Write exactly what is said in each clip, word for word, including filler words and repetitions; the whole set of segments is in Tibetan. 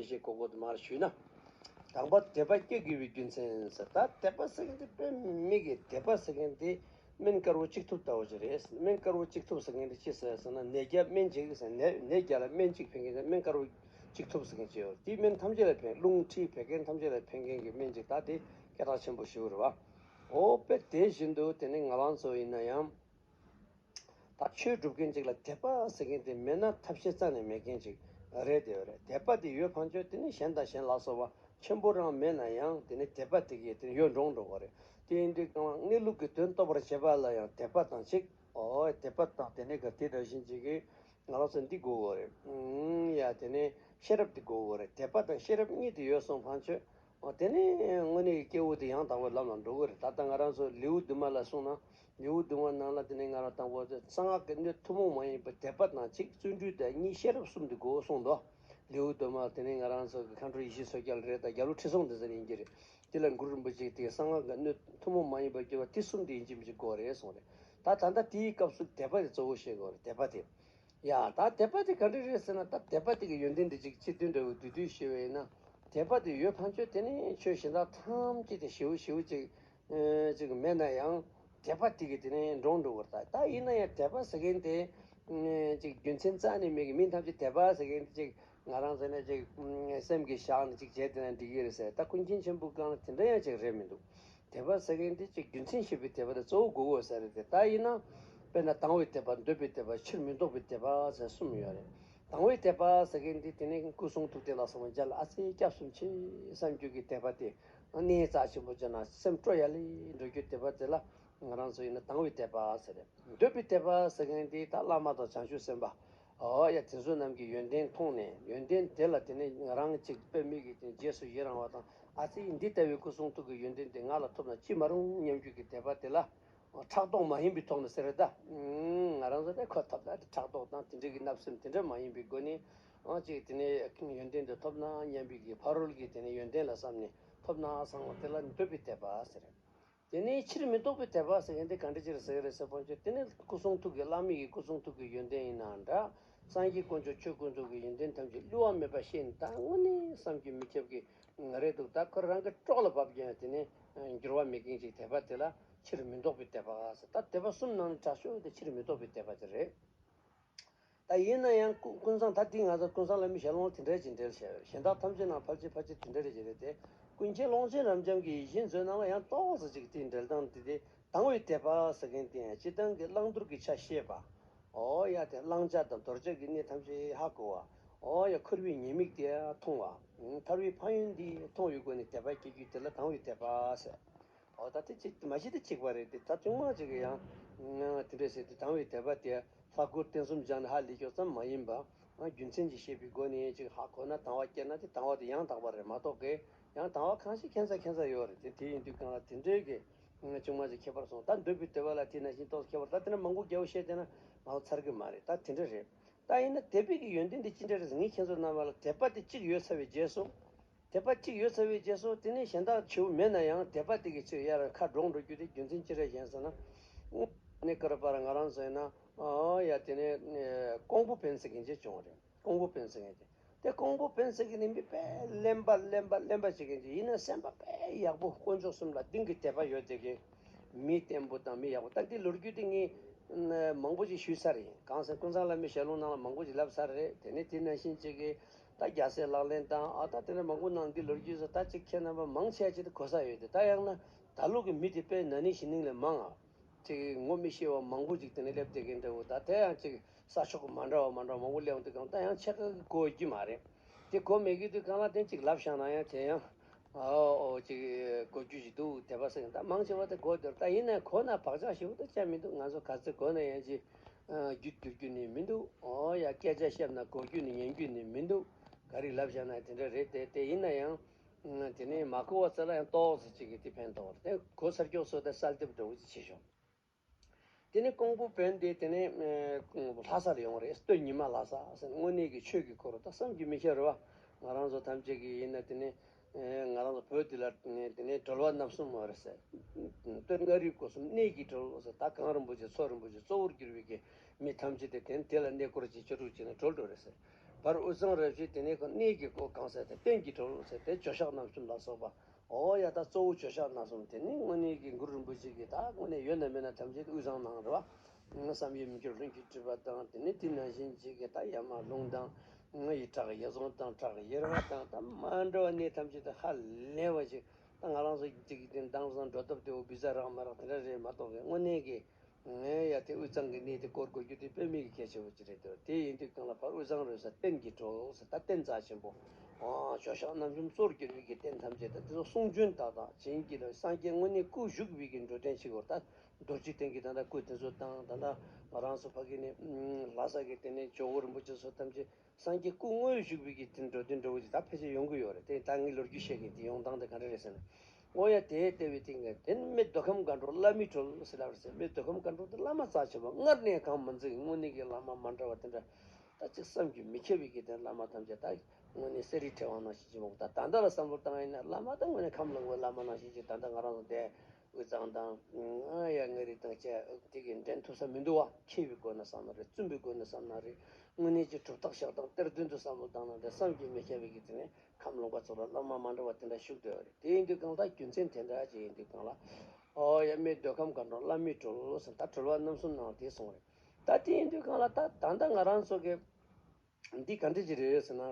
ཞེས་གོ་གོ་དུ་མར་ཞུས་ན། དང་པོ་དད་པ་སྐྱེ་དགོས་པའི་རྒྱུ་མཚན་ཟེར། ད་དད་པ་ཟེར་མཁན་དེ་དཔེ་མི་སྲིད་དད་པ་ཟེར་མཁན་དེ་སྨན་དཀར་པོ་གཅིག་ཐུབ་ལྟ་བུ་ཅིག་རེད། སྨན་དཀར་པོ་གཅིག་ཐུབ་ཟེར་མཁན་དེ་ཅི་ཟེར་ཟེར་ན། ནད་བརྒྱ་སྨན་གཅིག་ཟེར། ནད་ནད་བརྒྱ་ལ་སྨན་གཅིག་ཕན་མཁན་དེ་སྨན་དཀར་པོ་གཅིག་ཐུབ་ཟེར་མཁན་ཅིག་ཡོད། དེའི་སྨན་ཐམས་ཅད་ལ་ཕན། རླུང་མཁྲིས་བད་ཀན་ཐམས་ཅད་ལ་ཕན་མཁན་གྱི་སྨན་ཅིག་ད་དེ་སྐད་གྲགས་ཆེན་པོ་ཞིག་རེད་བ། འོ་དཔེ་དེ་བཞིན་དུ་དེ་ནི་ང་རང་ཚོ་ཡིན་ན་ཡང་། ད་ཆོས་སྒྲུབ་མཁན་ཅིག་ལ་དད་པ་ཟེར་མཁན་དེ་མེད་ན་ཐབས་ཤེས་རྩ་ནས་མེད་མཁན་ཅིག་རེད། དེ་རེད། དད་པ་དེ་ཡོད་ཕན་ཆོད་དེ་ནི་གཞན་དང་གཞན་ལ་སོགས་པ་ཆེན་པོ་རང་མེད་ན་ཡང་དེ་ནི་དད་པ་དེ་གས་དེ་ནི་ཡོད་འགྲོ་འགྲོ་གི་རེད། དེ་ཡིན་དུས་གང་ལ་གནས་ལུགས་ཀྱི་དོན་རྟོགས་པར་བྱེད་པ་ལ་ཡང་དད་པ་དང་གཅིག་འོ་དད་པ་དང་དེ་ནི་ག་དེ་འདྲ་བཞིན་ཅིག་གིས་ང་རང་ཚོ་འདི་དགོས་གི་རེད། ཨུམ། ཡ་དེ་ནི་ཤེས་རབ་དེ་དགོས་གི་རེད། དད་པ་དང་ཤེས་རབ་གཉིས་དེ་ཡོད་སོང་ཕན་ཆོད། འོ་དེ་ནས་དངོས་གནས་ཀྱི་སྐྱེ་བོ་དེ་ཡང་དག་པའི་ལམ་ལ་འགྲོ་གི་རེད། ད་ལྟ་ང་རང་ཚོ་ལེའུ་བདུན་མ་ལ་གསུངས་ན། ལེའུ་བདུན་མ་ནང་ལ་དེ་ནས་ང་རང་དང་པོ་གསང་སྔགས་ཀྱི་སྣོད་ཐུན་མོང་མ་ཡིན་པ་དད་པ་དང་གཅིག་བརྩོན་འགྲུས་དང་གཉིས་ཤེས་རབ་གསུམ་དེ་དགོས་གསུངས་འདུག་ལེའུ་བདུན་མ་དེ་ནས་ང་རང་ཚོ་གི་མཁའ་འགྲོ་ཡེ་ཤེས་མཚོ་རྒྱལ་རེད། ད་རྒྱལ་བ་ཁྲི་སྲོང་ལྡེ་བཙན་ཡིན་གྱི་རེད། དེ་ལ་གུ་རུ་རིན་པོ་ཆེ་དེ་གསང་སྔགས་ཀྱི་སྣོད་ཐུན་མོང་མ་ཡིན་པ་སྐྱེ་བ་དེ་གསུམ་དེ་ཡིན་གཅིག་མིན་གཅིག་དགོས་རེད་གསུངས་རེད། ད་ད་ལྟ་དེའི་སྐབས་སུ་དད་པ་དེ་གཙོ་བོ་བཤད་དགོས་རེད། དད་པ་དེ། ཡ། ད་དད་པ་དེ་ག་འདྲ་རེད་ཟེར་ན། ད་དད་པ་དེ་གི་ཡོན་ཏན་དེ་ཅིག་སྤྱི་དོན་འདྲ་བོ་བསྡུས་བསྡུས་ཞུས་པ་ཡིན་ན། དད་པ་དེ་ཡོད་ཕན་ཆོད་དེ་ནི་ཆོས་གཞན་དག་ཐམས་ཅད་དེ་ཞེ་པོ་ཞེ་པོ་ཅིག་ཨེ་ཅིག་མེད་ན་ཡང་དད་པ་དེ་གི་དེ་ནི་འགྲོ་འགྲོ་བར། ད་ད་ཡིན་ན་ཡང་དད་པ་ཟེར་མཁན་དེ་ཨེ་ཅིག་རྒྱུ་མཚན་རྩ་ནས་མེད་གི། མི་ཐམས་ཅད་དད་པ་ཟེར་མཁན་དེ་ཅིག་ང་རང་ཟེར་ན་ཅིག་ཨེ་སེམས་ཀྱི་བཞག་ནས་ཅིག་བྱས་བསྡད་ན་འགྲིག་གི་རེད་ཟེར། ད་ཀུན་མཁྱེན་ཆེན་པོའི་སྒང་ལ་དེ་འདྲ་ཡང་ཅིག་རེད་མི་འདུག་དད་པ་ཟེར་མཁན་དེ་ཅིག་རྒྱུ་མཚན་ཤེས་པའི་དད་པ་དེ་གཙོ་བོ་དགོས་དགོས་ས་རེད་དེ། ད་ཡིན་ན་དཔེར་ན་དང་བའི་དད་པ། འདོད་པའི་དད་པ། ཕྱིར་མི་ལྡོག་པའི་དད་པ་ཟེར་གསུམ་ཡོད་རེད། དང་བའི་དད་པ་ཟེར་མཁན་དེ་དེ་ནི་སྐུ་གསུང་ཐུགས་རྟེན་ལ་སོགས་པ་མཇལ་ཨ་ཙི་སྐྱབས་སུ་མཆི་བསམ་རྒྱུ་གི་དད་པ་དེ་གནད་རྩ་ཆེན་པོ་བྱས་ན་སེམས་སྤྲོ་ཡ་ལེ་འགྲོ་རྒྱུ་དད་པ་དེ་ལ་ང་རང་ཚོ་ཡིན་ན་དང་བའི་དད་པ་ཟེར་རེད། འདོད་པའི་དད་པ་ཟེར་མཁན་དེ་ད་བླ་མ་དང་བྱང་ཆུབ་སེམས་དཔའ། ཨོ་ཡ། དེ་ཚོ་རྣམས་ཀྱི་ཡོན་ཏན་མཐོང་ནས་ཡོན་ཏན་དེ་ལ་དེ་ནི་ང་རང་གཅིག་དཔེ་མི་སྲིད་དེ་རྗེས་སུ་ཡི་རང་བ་དང་། ཨ་ཙི། འདི་ལྟ་བུའི་སྐུ་གསུང་ཐུགས་ཀྱི་ཡོན་ཏན་དེ་ང་ལ་ཐོབ་ན་ཅི་མ་རུང་སྙམ་རྒྱུ་གི་དད་པ་དེ་ལ་ཕྲག་དོག་མ་ཡིན་པའི་ཐོག་ནས་ཟེར་རེད་ད། ང་རང་ཚོ་དེ་ཁོ་ཐོབ་ད་དེ་ཕྲག་དོག་དང་དེ་འདྲ་གི་བརྣབ་སེམས་དེ་འདྲ་མ་ཡིན་པའི་སྒོ་ནས། ཨང་ཅིག་དེ་ནས་ཡོན་ཏན་དེ་ཐོབ་ན་སྙམ་པའི་གི་ཕ་རོལ་གྱི་དེ་ནས་ཡོན་ཏན་ལ་བསམ་ནས་ཐོབ་ན་བསམ་པ་དེ་ལ་འདོད་པའི་དད་པ་ཟེར། དེ་ནས་ཕྱིར་མི་ལྡོག་པའི་དད་པ་ཟེར་མཁན་དེ་ག་འདྲ་ཅིག་རེད་ཟེར་གི་རེད་ཟེར་བ་ཅིག་དེ་ནི་སྐུ་གསུང་ཐུགས་ཀྱི་བླ་མེད་ཀྱི་སྐུ་གསུང་ཐུགས་ཀྱི་ཡོན་ཏན་ཡིན་ནའང་འདྲ། སངས་རྒྱས་དཀོན་མཆོག་ཆོས་དཀོན་མཆོག་གི་ཡོན་ཏན་ཐམས་ཅད་བསླུ་བ་མེད་པ་ཤེས་ནས། ད་དངོས་གནས་བསམ་གྱིས་མི་ཁྱབ་ཀྱི་རེད་འདུག་ད་ཁོ་རང་གི་སྲོག་ལ་བབ་ཀྱང་དེ་ནི་འགྱུར་བ་མེད་མཁན་ཅིག་དད་པ་དེ་ལ་ཕྱིར་མི་ལྡོག་པའི་དད་པ་ཟེར། ད་དད་པ་གསུམ་ནང་ནས་དྲག་ཤོས་དེ་ཕྱིར་མི་ལྡོག་པའི་དད་པ་དེ་རེད། ད་ཡིན་ན་ཡང་ཀུན་ཀུན་བཟང་། ད་འདི་ང་ཚོ་ཀུན་བཟང་བླ་མའི་ཞལ་ལུང་དེ་འདྲ་ཅིག་འགྲེལ་བཤད། གཞན་དག་ཐམས་ཅད་ནང་ཕལ་ཆེར་ཕལ་ཆེར་དེ་འདྲ་རེ་ཅིག་རེད་དེ། ཀུན་མཁྱེན་ཀློང་ཆེན་རབ་འབྱམས་ཀྱི་ཡིད་བཞིན་མཛོད་ནང་ལ་ཡང་ཏོག་ཙམ་ཅིག་དེའི་འགྲེལ་སྟངས་དེ་དེ། དང་བའི་དད་པ་ཟེར་མཁན་དེ་ཡང་སྤྱིར་བཏང་གི་བླང་དོར་གྱི་ཆ་ཤེས་པ། ཨོ་ཡ། དེ་བླང་བྱ་དང་དོར་བྱ་གི་གནས་ཐམས་ཅད་ཧ་གོ་བ། ཨོ་ཡ། འཁོར་བའི་ཉེས་དམིགས་དེ་མཐོང་བ། ཐར་པའི་ཕན་ཡོན་དེ་མཐོང་བའི་སྒོ་ནས་དད་པ་སྐྱེ་རྒྱུ་དེ་ལ་དང་བའི་དད་པ་ཟེར། འོ་ད་དེ་གཅིག་མ་གཞི་དེ་གཅིག་པ་རེད་དེ། ད་ཅུང་མ་གཅིག་གི་ཡང་དེ་འདྲ་ཟེར་དུས་དང་བའི་དད་པ་དེ་ལྷ་སྐུར་རྟེན་གསུམ་སྦྱངས་ནས་ཧ་ལས་ཀྱོག་ཙམ་མ་ཡིན་པ། རྒྱུ་མཚན་གྱིས་བཤད་པའི་སྒོ་ནས་ཅིག་ཧ་གོ་ན་དང་བ་སྐྱེས་ན་དེ་དང་བ་དེ་ཡང་དག་པ་རེད་མ་གཏོགས་ཀྱི། ཡང་དང་བ་གང་ཞིག་ཁྱད་མཚར་ཁྱད་མཚར་ཡོད་རེད་དེ། དེ་ཡིན་དུས་གང་ལ་དེ་འདྲའི་གི་ཅུང་མ་གཅིག་ཁྱད་པར་སོང་། ད་འདོད་པའི་དད་པ་ལ་དེ་ནང་བཞིན་ཏོག་ཙམ་ཁྱད་པར། ད་དེ་འདྲ་མང་པོ་རྒྱལ་པོ་བཤད་བསྡད་ན་མ་ལོ་ཚར་གི་མ་རེད། ད་དེ་འདྲ་རེད། ད་ཡིན་ན་དད་པའི་གི་ཡོན་ཏན་དེ་ཅི་འདྲ་རེད་ཟེར། ངས་ཁྱེད་ཚོ་རྣམ་པ་ལ་དད་པ་དེ་གཅིག་ཡོད་ཚར་བའི་རྗེས་སུ། དད་པ་གཅིག་ཡོད་ཚར་བའི་རྗེས་སུ་དེ་ནས་གཞན་དག་ཆེ་བོ་མེད་ན་ཡང་དད་པ་དེ་གི་ཕྱིར་ཡར་ཁ་འགྲོ་འགྲོ་རྒྱུ་དེ་རྒྱུ་མཚན་ཅི་རེད་ཞེས་ཟེར་ན། ནི་ཀར་པར་ང་རང་ཚོ་ཡིན་ན། ཨོ་ཡ། དེ་ནས་ཀོང་པོ་པཎ་ཟེར་མཁན་ཅིག་བྱུང་བ་རེད། ཀོང་པོ་པཎ་ཟེར་མཁན་ཅིག་དེ་ཀོང་པོ་པཎ་ཟེར་མཁན་ནི་མི་དཔེ་གླེན་པ་གླེན་པ་གླེན་པ་ཅིག་ཡིན་ཅིག་ཡིན་ན་སེམས་པ་དཔེ་ཡག་པོ། དཀོན་མཆོག་གསུམ་ལ་གཏིང་གི་དད་པ་ཡོད་དེ་གི་མི་བརྟན་པོ་དང་མི་ཡག་པོ། ད་འདི་ལོ་རྒྱུས་དེ་ངས་མང་པོ་ཅིག་ཞུས་ཚར་ཡིན། གང་ཟེར་ཀུན་བཟང་བླ་མའི་ཞལ་ལུང་ནང་ལ་མང་པོ་ཅིག་ལབ་ཚར་རེད། དེ་ནས་དེ་ནང་བཞིན་ཅིག་གི་ད་རྒྱལ་སྲས་ལག་ལེན་དང་། ཨ། ད་དེ་འདྲ་མང་པོ་ནང་འདི་ལོ་རྒྱུས་སུ་ད་ཅིག་ཁྱེད་རྣམ་པ་མང་ཆེ་ཅིག་ཏུ་གོ་ས་ཡོད་དེ། ད་ཡང་ན་ད་ལོ་གི་མི་དེ་དཔེ་ན་ནིང་གཞེས་ནིང་ལས་མང་ང་། ཅིག་ངོ་མི་ཤེས་པ་མང་པོ་ཅིག་དེ་ནས་སླེབས་བསྡད་མཁན་འདྲ་བོ། ད་དེ་ཡང་ཅིག་ས་ཕྱོགས་མ་འདྲ་བ་མ་འདྲ་བ་མང་པོ་སླེབས་འདུག་གམ། ད་ཡང་ཕྱེད་ཀ་གི་གོ་རྒྱུ་མ་རེད། དེ་གོ་མེད་གི་དུས་གང་ལ་དེ་ཅིག་ལབ་བཞག་ན་ཡང་དེ་ཡང་། ཨོ་ཨོ། ཅིག་གོ་རྒྱུ་ཞིག་འདུག་དད་པ་ཟེར་མཁན། ད་མང་ཆེ་བ་དེ་གོ་འདུག་ད་ཡིན་ན་གོ་ན་བག་ཆགས་ཞེ་པོ་ད་ཅང་མི་འདུག་ང་ཚོ་ག་ཚོད་གོ་ན་ཡང་ཅིག་རྒྱུད་འགྱུར་རྒྱུ་ནི་མི་འདུག་ཨོ་ཡ། སྐད་ཆ་བཤད་ན་གོ་རྒྱུ་ནི་ཉན་རྒྱུ་ནི་མི་འདུག་ག་རེ་ལབ་བཞག་ན་དེ་འདྲ་རེད་དེ། དེ་ཡིན་ན་ཡང་དེ་ནས་མ་གོ་བ་ཙམ་ལ་ཡང་ཏོག་ཙམ་ཅིག་གིས་དེ་ཕན་ཐོགས་རེད། དེ་གོ་ཚར་ཀྱོག་སོ་དེ་གསལ་འདེབས་འདྲ་བོ་ཅིག་བྱེད་ཤོག་དེ་ནས་ཀོང་པོ་པཎ་དེ་དེ་ནས་ལྷ་ས་ལ་ཡོང་བ་རེད། སྟོད་ཉི་མ་ལྷ་ས་ཟེར། དངོས་གནས་ཀྱི་ཆོས་ཀྱི་འཁོར་ལོ་ད་བསམ་གྱིས་མི་ཁྱབ་རེད་བ། ང་རང་ཚོ་ཐམས་ཅད་ཀྱི་ཡིན་ན་དེ་ནས་ང་རང་ཚོ་བོད་འདི་ལ་དེ་ནས་གྲོལ་བ་རྣམ་གསུམ་ཡོད་རེད་ཟེར། སྟོད་མངའ་རིས་སྐོར་གསུམ་གནས་ཀྱི་གྲོལ་ཟེར། ད་གངས་རིན་པོ་ཆེ་མཚོ་རིན་པོ་ཆེ་གཙོ་བོར་གྱུར་པའི་གི་མི་ཐམས་ཅད་དེ་དེ་དེ་ལ་གནས་སྐོར་བྱེད་ཆོས་དྲུག་བྱས་ནས་གྲོལ་འགྲོ་རེད་ཟེར། བར་དབུས་གཙང་རུ་བཞི་དེ་ནས་ཁོ་གནས་ཀྱི་སྐོར་གང་ཟེར་ཏེ་རྟེན་གྱི་གྲོལ་ཟེར་ཏེ་ཇོ་ཤཱཀ་རྣམ་གསུམ་ལ་སོགས་པ། འོ་ཡ། ད་གཙོ་བོ་ཇོ་ཤཱཀ་རྣམ་གསུམ་དེ་ནི་དངོས་གནས་ཀྱི་གུ་རུ་རིན་པོ་ཆེ་གིས་ད་དངོས་གནས་ཡོད་ན་མེད་ན་ཐམས་ཅད་དབུས་གཙང་ནང་རེད་བ། བསམ་ཡས་མི་འགྱུར་ལྷུན་གྱིས་གྲུབ་པ་དང་། དེ་ནི་དེ་ནང་བཞིན་གཅིག་གི་ད་ཡ་མ་ལུང་དང་། ཡི་དྭགས་ཡི་ཟོང་དང་བྲག་ཡེར་བ་དང་། ད་མ་འདྲ་བ་གནས་ཐམས་ཅད་དུ་ཧ་ལས་པ་ཅིག་ད་ང་རང་ཚོ་གཅིག་གི་དེ་དེང་སང་འགྲོ་སྟབས་དེ་འོ་བི་ཟ་རག་མ་རག་དེ་འདྲ་རེད་མ་གཏོགས་པའི་དངོས་གནས་ཀྱི། ངས་ཡ་དེ་དབུས་གཙང་གི་གནས་དེ་སྐོར་དགོས་རྒྱུ་དེ་དཔེ་མེད་ཀྱི་གལ་ཆེ་བོ་ཅིག་རེད་འདུག་དེ་ཡིན་དུས་གང་ལ་བར་དབུས་གཙང་རུ་ས་རྟེན་གྱི་གྲོལ་ཟེར། ད་རྟེན་རྩ་ཆེན་པོ། ཨ་ཇོ་ཤཱཀ་རྣམ་གསུམ་གཙོར་གྱུར་པའི་གི་རྟེན་ཐམས་ཅད་ད་དེ་ཚོ་གསུང་རྒྱུན་ཏག་ཏག་བྱིན་གྱིས་བརླབས། སངས་རྒྱས་དངོས་གནས་སྐུ་བཞུགས་པའི་གི་འགྲོ་དོན་ཆེ་བོར། ད་རྡོ་རྗེ་གདན་གྱི་ད་ལྟ་སྐུ་དེ་ཚོ་དང་། ད་ལྟ་ང་རང་ཚོ་ཕ་གི་ནས་ལྷ་ས་གི་དེ་ནས་ཇོ་བོ་རིན་པོ་ཆེ་སོགས་ཐམས་ཅད་སངས་རྒྱས་སྐུ་དངོས་བཞུགས་པའི་གི་དེ་འགྲོ་དོན་འགྲོ་བོ་ཅིག་ད་ཕལ་ཆེར་ཡོང་གི་ཡོད་རེད། དེ་ད་ངས་ལོ་རྒྱུས་བཤད་མཁན་དེ་ཡོང་སྟངས་དེ་ག་འདྲ་རེད་ཟེར་ན། འོ་ཡ། དེ་ལྟ་བུའི་སྟེང་ནས་དེ་ནི་མི་མདོ་ཁམས་སྒང་དྲུག་བླ་མའི་གྲོལ་ཟེར་ལབ་རེད་ཟེར། མི་མདོ་ཁམས་སྒང་དྲུག་དེ་བླ་མ་རྩ་ཆེན་པོ་སྔར་ནས་གང་མ་འཛིན་དངོས་གནས་ཀྱི་བླ་མ་མ་འདྲ་བ་དེ་འདྲ། ད་ཅིག་བསམ་གྱིས་མི་ཁྱབ་པའི་གི་དེ་བླ་མ་ཐམས་ཅད་ད་དངོས་གནས་གསེར་རིའི་ཕྲེང་བ་ནང་བཞིན་ཅིག་འོང་། ད་ད་ལྟ་ལ་བསམ་བློ་བཏང་ཡིན་ན་བླ་མ་ད་དངོས་གནས་ཁམས་ལོངས་པའི་བླ་མ་ནང་བཞིན་ཅིག་ད་ལྟ་ང་རང་ཚོ་དེ་དབུས་གཙང་དང་། ཨ་ཡ། མངའ་རིས་དང་བཅས་དེ་གི་འགྲན་ཐུབ་ས་མི་འདུག་བ། མཁས་པའི་སྒོ་ནས་བསམ་ན་རེད། བཙུན་པའི་སྒོ་ནས་བསམ་ན་རེད། དངོས་གནས་ཀྱི་གྲུབ་རྟགས་ཤག་དང་གཏེར་སྟོན་དུ་བསམ་བློ་བཏང་ན་རེད། བསམ་གྱིས་མི་ཁྱབ་པའི་གི་དེ་ནས་ཁམས་ལུང་པ་ཚོ་ལ་བླ་མ་མ་འདྲ་བ་དེ་འདྲ་བཞུགས་བསྡད་པ་རེད། དེ་ཡིན་དུས་གང་ལ་རྒྱུ་མཚན་དེ་འདྲ་ཅིག་ཡིན་དུས་གང་ལ། ཨོ་ཡ། མི་མདོ་ཁམས་སྒང་དྲུག་བླ་མའི་གྲོལ་ཟེར། ད་གྲོལ་བ་རྣམ་གསུམ་ནང་དེ་གསུངས་རེད། ད་དེ་ཡིན་དུས་གང་ལ་ད་ད་ལྟ་ང་རང་ཚོ་གི་འདི་ག་འདྲ་ཅིག་རེད་ཟེར་ན།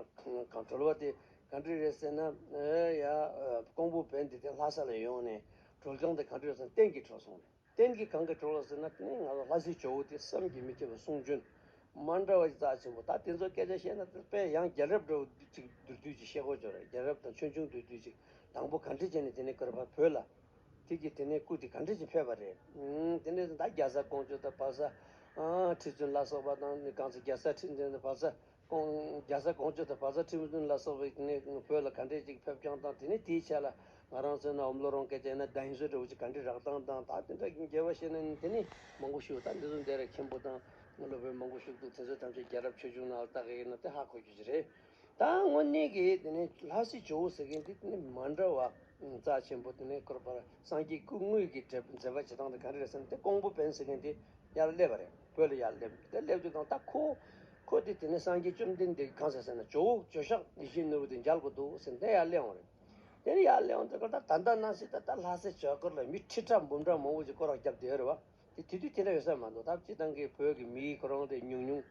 གང་གྲོལ་བ་དེ་ག་འདྲ་རེད་ཟེར་ན། ཨེ་ཡ། ཀོང་པོ་བོན་འདི་དེ་ལྷ་ས་ལ་ཡོང་ནས་གྲོལ་སྐྱོང་དེ་ག་འདྲ་རེད་ཟེར་ན། རྟེན་གྱི་གྲོལ་གསུངས་རེད། རྟེན་གྱི་གང་གི་གྲོལ་ལ་ཟེར་ན། དེ་ནས་ང་ཚོ་ལྷ་སའི་ཇོ་བོ་དེ་བསམ་གྱིས་མི་ཁྱབ་པའི་གསུང་རྒྱུན་མ་འདྲ་བ་ཞིག་རྩ་ཆེན་པོ། ད་དེ་ཚོ་སྐད་ཆ་བཤད་ན་དཔེ་ཡང་རྒྱལ་རབས་འདྲ་བོ་ཅིག་མདོར་བསྡུས་ཅིག་བཤད་དགོས་ཅོག་རེད། རྒྱལ་རབས་དང་ཆོས་འབྱུང་མདོར་བསྡུས་ཅིག་དང་པོ་ག་འདྲ་བྱས་ནས་དེ་ནས་བསྐུར་བ་བོད་ལ། དེ་གི་དེ་ནས་སྐུ་དེ་ག་འདྲ་ཅིག་ཕེབས་པ་རེད། ཨང་། དེ་ནས་ད་རྒྱ་བཟའ་ཀོང་ཇོ་དང་བལ་བཟའ་ཁྲི་བཙུན་ལ་སོགས་པ་དང་། གང་ཚེ་རྒྱ་བཟའ་ཁྲི་བཙུན་དང་བལ་བཟའ་ཀོང་། རྒྱ་བཟའ་ཀོང་ཇོ་དང་བལ་བཟའ་ཁྲི་བཙུན་ལ་སོགས་པའི་ནི་བོད་ལ་ག་འདྲས་ཅིག་ཕེབས་རྐྱང་དང་། དེ་ནས་དེའི་ཆ་ལ་ང་རང་ཚོའི་ནང་ཨོམ་ལོ་རོང་སྐད་ཆ་ཡིན་ན་བརྡ་ཡིག་བཟོ་འདྲ་བོ་ཅིག་ག་འདྲས་རག་སྟངས་དང་། ད་དེ་འདྲ་རྒྱས་པ་བཤད་ན་ནི་དེ་ནི་མང་པོ་ཞིག་ད་འདི་ཚོ་འདིར་མཁན་པོ་དང་སློབ་དཔོན་མང་པོ་ཞིག་འདུག་དེ་ཚོ་ཐམས་ཅད་རྒྱལ་རབས་ཆོས་འབྱུང་ནང་ལ་བལྟ་གི་ཡིན་ན་དེ་ཧ་གོ་རྒྱུ་ཅིག་རེད། ད་དངོས་གནས་ཀྱི་དེ་ནི་ལྷ་སའི་ཇོ་བོ་ཟེར་མཁན་དེ་དེ་ནི་མ་འདྲ་བ་རྩ་ཆེན་པོ། དེ་ནི་བསྐུར་བར་སངས་རྒྱས་སྐུ་དངོས་ཀྱི་མཛད་པ་བྱེད་སྟངས་དེ་ག་འདྲས་རེད་ཟེར་ན། དེ་ཀོང་པོ་བོན་ཟེར་མཁན་དེ། ཡར་སླེབས་པ་རེད། བོད་ལ་ཡར་སླེབས། དེ་སླེབས་དུས་གང་ད་ཁོ། ཁོ་དེ་དེ་ནས་སངས་རྒྱས་བཅོམ་ལྡན་འདས་གང་ཟེར་ཟེར་ན། ཇོ་བོ་ཇོ་ཤཱཀ་ཡིད་བཞིན་ནོར་བུ་དེ་མཇལ་དགོས་འདུག་ཟེར་དེ་ཡར་སླེབས་པ་རེད། དེ་ནས་ཡར་སླེབས་དུས་གང་ད་ད་ལྟ་ན་སྲིད་ད་ལྟ་ལྷ་སའི་བྱ་དཀར་ལ་མི་ཁྲི་ཕྲག་འབུམ་ཕྲག་མང་པོ་ཅིག་སྐོར་ར་བརྒྱབ་བསྡད་ཡོད་རེད་བ། དེ་དེ་དུས་དེ་འདྲ་ཡོད་ས་མ་འདུག་ད་སྤྱིར་བཏང་གི་བོད་ཀྱི་མི་ཁོ་རང་དེ་ཉུང་ཉུང་།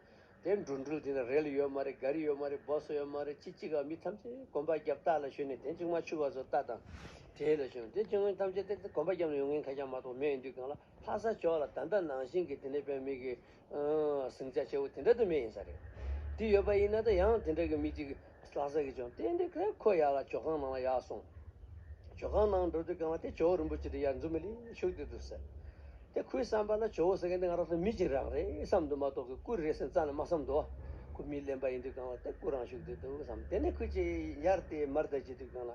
དེ་འགྲོ་འགྲུལ་དེ་འདྲ་རེལ་ཡོད་མ་རེད། ག་རི་ཡོད་མ་རེད། སྦག་སོ་ཡོད་མ་རེད། ཅི་གཅིག་ག་མི་ཐམས་ཅད་གོམ་པ་རྒྱབ་རྟ་ལ་ཞོན་ནས། དེ་གཅིག་མ་ཆུ་བ་ཚོ་རྟ་དང་བྲེལ་ལ་ཞོན། དེ་གཅིག་མ་ཐམས་ཅད་དེ་གོམ་པ་རྒྱབ་ནས་ཡོང་མཁན་ཁ་ཤས་མ་གཏོགས་མེད། ཡིན་དུས་གང་ལ། ལྷ་ས་ཕྱོགས་ལ་ད་ལྟ་ནང་བཞིན་གྱི་དེ་ནས་དཔེ་མི་གི་ཨ་ཟིང་ཆ་ཆེ་བོ་དེ་འདྲ་དུ་མེད་ཡིན་ས་རེད། དེ་ཡོད་པ་ཡིན་ན་ད་ཡང་དེ་འདྲ་གི་མི་གཅིག་ལྷ་ས་གི་ཅུང་དེ་འདྲ་ཁོ་ཡར་ལ་ཇོ་ཁང་ནང་ལ་ཡར་སོང་། ཇོ་ཁང་ནང་འགྲོ་དུས་གང་ལ་དེ་ཇོ་བོ་རིན་པོ་ཆེ་དེ་ཡར་འཛུམ་མི་ལི་བཞུགས་བསྡད་འདུག་ཟེར། དེ་ཁོའི་བསམ་པ་ལ་ཇོ་བོ་ཟེར་མཁན་དེ་ང་རང་ཚོ་མི་གཅིག་རང་རེད་བསམ་འདུག་མ་གཏོགས་ཀྱི་སྐུ་རེད་ཟེར་རྩ་ནས་མ་བསམ་འདུག་ཁོ་མི་གླེན་པ་ཡིན་དུས་གང་ལ་དེ་སྐུ་རང་བཞུགས་བསྡད་འདུག་བསམ། དེ་ནས་ཁོ་ཅིག་ཡར་དེ་མར་དེ་བྱེད་དུས་གང་ལ།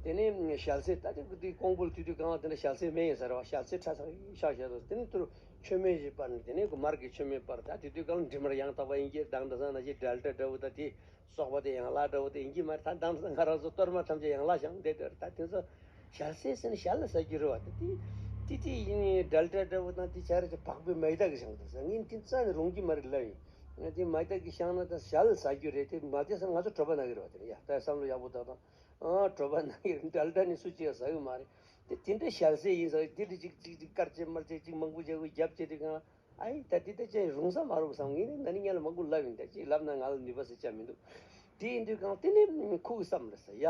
དེ་ནས་ཞལ་ཟས། ད་དེ་དེ་ཀོང་པོ་ལ་དུས་དུས་གང་ལ་དེ་འདྲ་ཞལ་ཟས་མེད་ཡིན་ས་རེད་བ། ཞལ་ཟས་ཁྲ་ཚ་ཤག་ཤག་འདུག་དེ་ནས་དུར་མཆོད་མེ་ཞིག་སྤར་ནས། དེ་ནས་མར་གྱི་མཆོད་མེ་སྤར། ད་དེ་དུས་གང་ལ་འབྲི་མར་ཡང་དག་པ་ཡིན་གྱི་དང་། ད་སང་ན་ཅིག་འབྲེལ་སྒྲ་འདྲ་བོ་ད་དེ་སོགས་པ་དེ་ཡན་ལག་འདྲ་བོ་དེ་ཡིན་གྱི་མ་རེད། ད་དང་སང་ང་རང་ཚོ་གཏོར་མ་ཐམས་ཅད་ཡན་ལག་བཞེངས་བསྡད་དེ། ད་དེ་ཚོ་ཞལ་ཟས་ཟེར་ན་ཞལ་ལ་ཟ་རྒྱུ་རེད་བ། ད་དེ་དེ་དེ་ཡིན། འབྲེལ་སྒྲ་འདྲ་བོ་དང་དེ་ཆ་རེ་ཅིག་བག་པའི་མེ་མདའ་གི་བཞེངས་འདུག་ཟེར། ངས་དེ་རྩ་ནས་རུང་གི་མ་རེད་ལབ་ཡིན། ང་དེ་མེ་མདའ་གི་བཞེངས་ན་ད་ཞལ་ལ་ཟ་རྒྱུ་རེད། དེ་མ་དེ་ཟེར་ང་ཚོ་གྲོད་པ་ན་གི་རེད་བ། དེ་ཡ་ད་བསམ་བློ་ཡག་པོ་བཏང་དང་། ཨ་གྲོད་པ་ན་གི་རེད། འབྲེལ་སྒྲ་ནི་སུ་གཅིག་ཟ་གི་མ་རེད། དེ་དེ་འདྲ་ཞལ་ཟས་ཡིན་ཟེར། དེ་འདྲ་ཅིག་ཅིག་ཅིག་དཀར་ཆེ་དམར་ཆེ་ཅིག་མང་པོ་བྱས་དགོས་རྒྱབ་བྱས། དེ་གང་ཨ་ཡིན། ད་དེ་ད་ཅིག་རུང་ས་མ་རུང་བསམ། ངས་ནི་ན་ནིང་ཉལ་ལ་མང་པོ་ལབ་ཡིན། ད་ཅིག་ལབ་ན་ང་ལ་ནུས་པ་ཟེར་ཆ་མི་འདུག་དེ་ཡིན་དུས་གང་དེ་ནི་ཁོ་གི་བསམ་རེད་ཟེར། ཡ་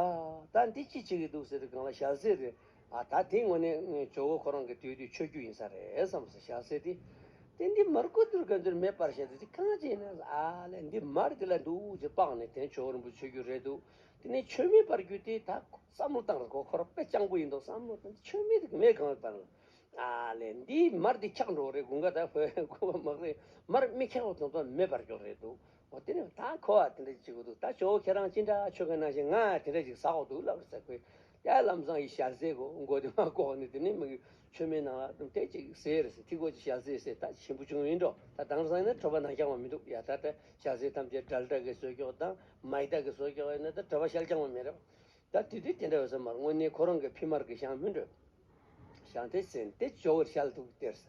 ད་འདི་ཅི་བྱེད་ཀྱི་འདུག་ཟེར་དུས་གང་ལ་ཞལ་ཟས་རེད། ཨ་ད་དེ་དངོས་གནས་ཇོ་བོ་ཁོ་རང་གི་དུས་དུས་མཆོད་རྒྱུ་ཡིན་ས་རེད་བསམ་ཟེར། ཞལ་ཟས་དེ་དེ་འདི་མར་ཀོ་ཏུར་ག་འདིར་མེ་སྤར་བྱས་ཏེ་དེ་གང་ཅི་ཡིན་ན། ཨ་ལས་འདི་མར་དེ་ལ་འདུག་ཅེས་སྤགས་ནས་དེ་ཇོ་བོ་རིན་པོ་ཆེ་མཆོད་རྒྱུ་རེད་འདུག་དེ་ནས་མཆོད་མེ་སྤར་རྒྱུ་དེ་ད་བསམ་བློ་བཏང་ར། ཁོ་ཁོ་རང་དཔེ་སྤྱང་པོ་ཡིན་འདུག་བསམ་བློ་བཏང་། མཆོད་མེ་དེ་མེ་གང་སྤར་ལ། ཨ་ལས་འདི་མར་དེ་འཁྱག་འགྲོ་རེད། དགུན་ཁ་ད་ཁོ་ཁོ་མ་རེད། མར་མི་འཁྱག་པ་དང་དུ་མེ་སྤར་རྒྱུ་རེད་འདུག་འོ་དེ་ནས་ད་ཁོ་བ་དེ་འདྲ་ཅིག་བྱེད་དགོས་འདུག་ད་ཇོ་བོ་ཁྱེད་རང་ཅི་འདྲ་མཆོད་མཁན་ནང་བཞིན་ང་དེ་འདྲ་ཅིག་ཟ་དགོས་འདུག་ལབ་ཟེར། ཁོས་ཡ་ལམ་སང་ཡི་ཞལ་ཟས་གོ་མགོ་དེ་མ་བཀོག་ནས། དེ་ནས་མ་གི་མཆོད་མེ་ནང་ལ་དེ་ཅིག་ཟས་རེད་ཟེར། དེ་གོ་ཅིག་ཞལ་ཟས་ཟས། ད་ཞིམ་པོ་བྱུང་ཡིན་འགྲོ། ད་དེང་སང་ཡིན་ན་གྲོད་པ་ནང་འཁྱག་པ་མི་འདུག་ཡ་ད་ད་ཞལ་ཟས་ཐམས་ཅད་འབྲེལ་སྒྲ་གི་བཟོས་ཀྱོག་དང་མེ་མདའ་གི་བཟོས་ཀྱོག་ཡིན་ན་ད་གྲོད་པ་ཤལ་རྐྱང་པ་མེད་རེད། ད་དེ་དུས་དེ་འདྲ་ཡོད་ས་མ་རེད། དངོས་གནས་ཁོ་རང་གི་ཕི་མར་གི་ཞང་མི་འགྲོ། ཞང་དེ་ཟེར་དེ་ཇོ་བོར་ཞལ་ཐུག་སྟེར་ས།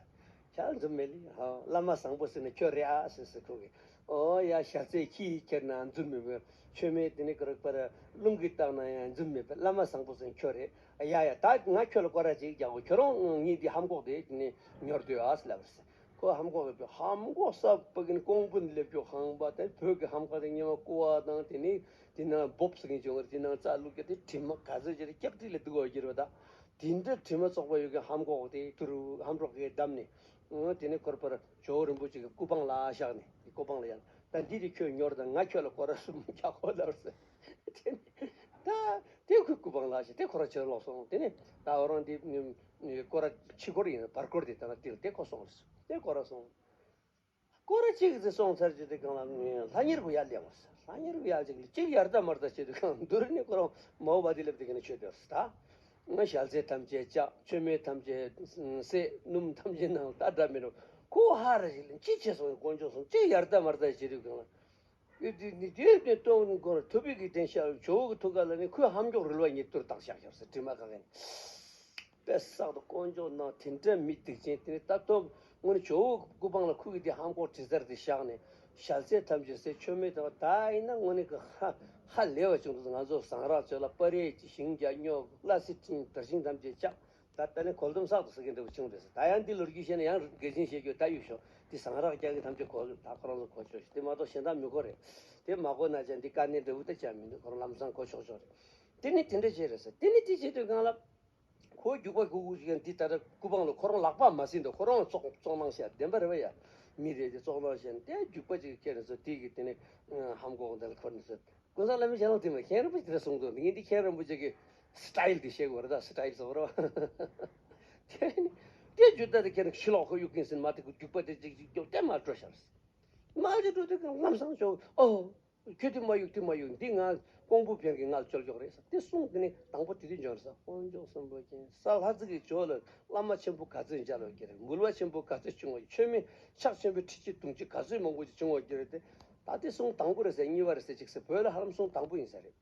ཞལ་འཛུམ་མེ་ལི་ཧ། བླ་མ་བཟང་པོ་ཟེར་ན་ཁྱོད་རེད་ཨ་ཟེར་ཟེར། ཁོ་གི་ ཨོ་ཡ། ཞལ་ཟས་ཁྱི་ཡིས་ཁྱེར་ན་འཛུམ་མེད་པས། མཆོད་མེ་དེ་ནི་ག་རེ་པར་རླུང་གིས་བཏང་ན་ཡང་འཛུམ་མེད་པས། བླ་མ་བཟང་པོ་ཟེར་ཁྱོད་རེད། ཡ་ཡ། ད་ང་ཁྱོད་ལ་སྐོར་ར་ཅིག་རྒྱག་གོ། ཁྱོད་རང་ངའི་འདི་ཧམ་གོག་དེ་ནི་ཉོར་སྡོད་ཨ་ཟེར་ལབ་རེད། ཁོ་ཧམ་གོག་གི་ཧམ་གོག་ས་ཕ་གི་ནི་ཀོང་པོ་ནས་སླེབས་རྒྱུ་ཧམ་པ་དེ། བོད་ཀྱི་ཧམ་གོག་དེ་ཉི་མ་ཀོ་བ་དང་དེ་ནི་དེ་ནང་བོབ་ཟེར་མཁན་བྱུང་བ་རེད། དེ་ནང་རྩ་བླུགས་ཀྱི་དེ་དྲི་མ་ག་ཚོད་ཅིག་རེད། སྐྱག་དྲི་ལས་སྡུག་བ་གྱུར་བ། ད་དེ་འདྲ་དྲི་མ་བཙོག་པ་ཡོད་མཁན་ཧམ་གོག་དེ་དུ་རུ་ཧམ་རོག་གིས་བསྡམས་ནས། ཨོ། དེ་ནས་ཁོར་པར་ཇོ་བོ་རིན་པོ་ཆེ་གི་སྐུ་པང་ལ་བཞག་ནས། སྐུ་པང་ལ་ཡང་ད་འདི་དེ་ཁྱོད་ཉོར་དང་། ང་ཁྱོད་ལ་སྐོར་ར་གསུམ་རྒྱག་གོ་ལབ་ཟེར། དེ་ནས་ད་དེ་ཁོའི་སྐུ་པང་ལ་བཞག་དེ་ཁོ་ར་ཕྱིར་ལོག་སོང་། དེ་ནས་ད་ཨོ་རང་དེ་སྐོར་ར་ཕྱི་སྐོར་ཡིན། བར་སྐོར་དེ་ད་ལ་དེ་ལ་དེ་ཁོ་སོང་ཟེར། དེ་སྐོར་ར་སོང་། སྐོར་ར་གཅིག་ཙམ་སོང་ཚར་རྗེས་དེ་གང་ལ་ལྷ་གཉེར་བུ་ཡར་སླེབས་པ་ཟེར། ལྷ་གཉེར་བུ་ཡར་གཅིག་ལ་གཅིག་ཡར་ལྟ་མར་ལྟ་བྱེད་དུས་གང་། མདུན་ནས་ཁོ་རང་མའོ་བ་དི་ལབ་དེ་ག་ནས་ཆོད་དེ་ཟེར། ད་ང་ཞལ་ཟས་ཐམས་ཅད་བཅག། མཆོད་མེ་ཐམས་ཅད་བསད། སྣུམ་ཐམས་ཅད་ནང་ལ་ད་འདྲ་མི་འགྲོ། ཁོ་ཧ་ར་ཞིག་ལ་ཅི་བྱས་སོང་། དཀོན་མཆོག་གསུམ་ཅི་ཡར་ལྟ་མར་ལྟ་བྱེད་དུས་གང་ལ། ཡོད་དེ་ནི་དེ་ནས་སྟོང་ནི་སྐོར་ཐུབ་པའི་གི་དེ་ཤར་ཇོ་བོ་གི་ཐུགས་ཀ་ལ་ནི་ཁོའི་ཧམ་འཇོག་རིལ་བ་ཉིད་དུ་བཏགས་བཞག་བཞག་ཟེར། དྲི་མ་ག་ག་ནས། དཔེ་བསགས་དང་། དཀོན་མཆོག་ནང་དེ་འདྲ་མི་སྡིག་ཅན་དེ་ནི་ད་སྟོབས་དངོས་གནས་ཇོ་བོ་སྐུ་པང་ལ་ཁུ་གི་དེ་ཧམ་གོག་དྲི་ཟར་དེ་བཞག་ནས། ཞལ་ཟས་ཐམས་ཅད་བསད། མཆོད་མེ་དང་ད་ཡིན་ན་དངོས་གནས་ཀྱི་ཧ་ཧ་ལས་པ་བྱུང་འདུག་ང་ཚོ་ཟངས་རག་ཚོས་ལ་སྤར་རས་ཀྱི་ཤིང་རྒྱ་སྨྱོ་ཀླ་སི་ཏྲིན་དར་ཤིང་ཐམས་ཅད་བཅག། ད་ད་ནི་གོལ་དུམ་བསགས་འདུག་ཟེར་མཁན་འདྲ་བོ་བྱུང་རེད་ཟེར། ད་ཡང་འདི་ལོ་རྒྱུས་བཤད་ན་ཡང་འགལ་ཆེན་བཤད་རྒྱུ་ད་ཡོད་ཤོག་དེ་ཟངས་རག་རྒྱ་གི་ཐམས་ཅད་གོ་ད་ཁོ་རང་ཚོ་གོ་ཆོག་ཤོག་དེ་མ་གཏོགས་གཞན་དག་མི་གོ་རེད། དེ་མ་གོ་ན་ཅང་འདི་དཀའ་གནད་འདྲ་བོ་ད་ཅང་མི་འདུག་ཁོ་རང་ལམ་སང་གོ་ཆོག་ཆོག་རེད། དེ་ནི་དེ་འདྲ་བྱས་རེད་ཟེར། དེ་ནི་དེ་བྱེད་དུས་གང་ལ། ཁོ་རྒྱུག་པ་རྒྱུག་རྒྱུག་ཅིག་འདི་ད་ལྟ་སྐུ་པང་ལ་ཁོ་རང་ལག་པ་མ་ཟིན་འདུག་ཁོ་རང་ཙོག་ཙོག་ནང་བཤད་བདེན་པ་རེད་བ་ཡ། མི་རེ་དེ་ཙོག་ནང་བཤད་དེ་རྒྱུག་པ་ཅིག་ཁྱེར་ནས་ཚོ་དེ་གི་དེ་ནས་ཧམ་གོག་འདི་ལ་འཁོར་ནས་ཚོ། ཀུན་བཟང་བླ་མའི་ཞལ་ལུང་དེ་མ་མཁན་རིན་པོ་ཆེ་དེ་གསུངས་འདུག་ངས་འདི་མཁན་རིན་པོ་ཆེ་གི་སི་ཊའིལ་དེ་བཤད་དགོས་རེད། ད་སི་ཊའིལ་ཟེར་བ་རེད་བ། དེ་ནི་དེ་རྒྱུ་ད་དེ་ཁྱེར་ནས་ཕྱི་ལོགས་ཁོ་གཡུག་གིན་ཟིན་མ་དེ་ཁོ་རྒྱུག་པ་དེ་ཅིག་ཅིག་རྒྱོབ་དེ་མ་འགྲོ་ཤར། མ་ཅིག་འགྲོ་དུས་ཀྱང་ལམ་སང་ཅོག་ཨོ། ཁྱོད་དེ་མ་གཡུག་དེ་མ་གཡུག་འདི་ང་ཀོང་པོ་བོན་གྱི་ང་ལ་ཅོལ་ཅོག་རེད་ཟེར། དེ་གསུངས་དེ་ནི་དང་པོ་དེ་དུས་འབྱོར་ས་དཀོན་མཆོག་གསུམ་པོ་མཁྱེན་ས་ལྷ་རྫི་གི་ཇོ་ལ་བླ་མ་ཆེན་པོ་ག་ཚོད་མཇལ་བ་གི་རེད། མགུལ་བ་ཆེན་པོ་ག་ཚོད་བྱུང་བ། མཆོད་མེ་ཕྱག་ཆེན་པོའི་ཁྲི་གཅིག་དུང་གཅིག་ག་ཚོད་མང་པོ་ཅིག་བྱུང་བ་གི་རེད་དེ། ད་དེ་གསུང་དང་པོ་རེད་ཟེར། གཉིས་པ་རེད་ཟེར་ཅིག་ཟེར། བོད་ལ་ཧ་ལམ་གསུང་དང་པོ་ཡིན་ས་རེད།